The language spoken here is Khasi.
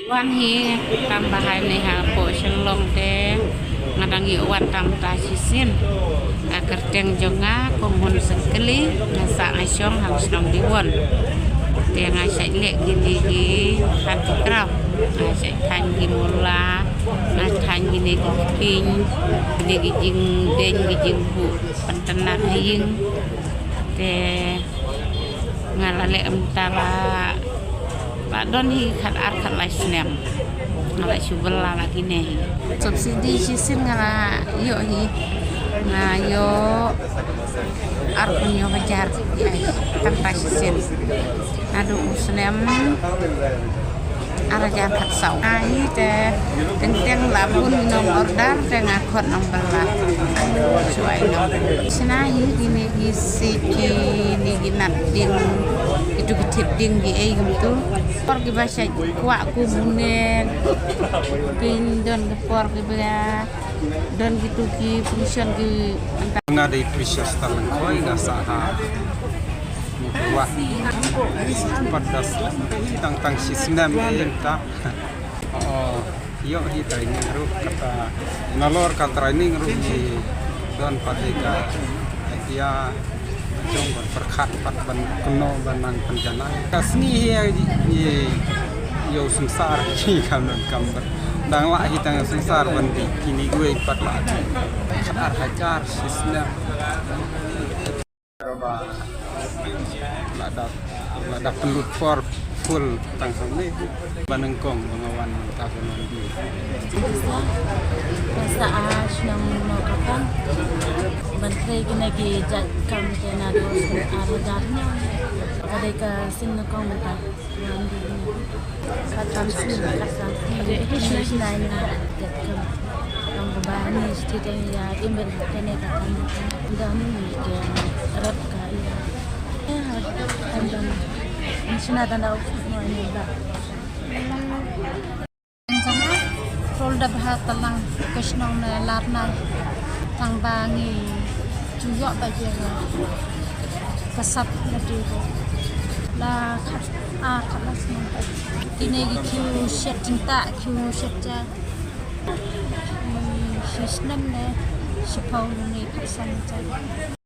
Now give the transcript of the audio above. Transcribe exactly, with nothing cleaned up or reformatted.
Wan hi tam bahai ne ha po shenlong te nga dang ïoh wan tam ta shisien. Ka kyrteng jong nga Kong Hun Sengkeli, nga sah nga shong ha shnong Diwon. Te nga shait leh kine ki handicraft, nga shait thaiñ ki mula, nga thaiñ kine ki king, kine ki jingdeng ki jingbuh, pyntynnat ha ïing. Te nga la leh mynta la, la don hi khat ar khat lai snem. Nga la shu bylla la kine hi. Subsidy shisien nga la ïoh hi. Nga ïoh arphew hynñiew hajar, ïa, tang ta shisien. Naduh u snem ar hajar khatsaw. Nga hi te teng teng la bun nong order te nga khot nong bylla. Shu ai nong. Shna hi kine ki siki, kine ki nat ding, kitu ki thit ding ki ei kumtu. Por kiba shait kwah kum une. Pyn don ki por kiba don kitu ki function ki. Nga dei Precious Talangkhoi, nga sah ha Mawkyrwat. Pat da sah tang tang shisnem ïa ta. Oh, ïoh hi training ruh kata. Nalor ka training ruh hi don pat hi ka idea jong ban pyrkhat pat ban kynnoh ban nang pynjanai. Ka sngi hi ïa u synsar hi kam don kam ber. Dang lah hi tang synsar ban dih kine kiwei pat lah. Khat ar hajar shisnem. Lada, lada pynlut por full tang hangne. Ba nyngkong ba nga wan mynta ba ngan dih. Nga sah ha shnong Mawkyrwat ban trei kine ki jait kam te naduh ar hajar hynñiew. Ka dei ka sien nyngkong mynta. Khatsan sien, khatsan sien. Kine ki shnong na kat kam. Kam ba ni sti teng ïa, im ben kane ka kam. Nda ni ke rap ka ïa. Eh, ha, kan dan. Ni sna dan da office no ni ba. Rol da bha talang ka shnong ne lar nai. Tang ba ngi ju ïoh ba je ka sap na ti ko. La khat a khat la shnong. Kine ki kiew shet jingtah, kiew shet ja. Shi snem ne shiphew ne khatsan ja.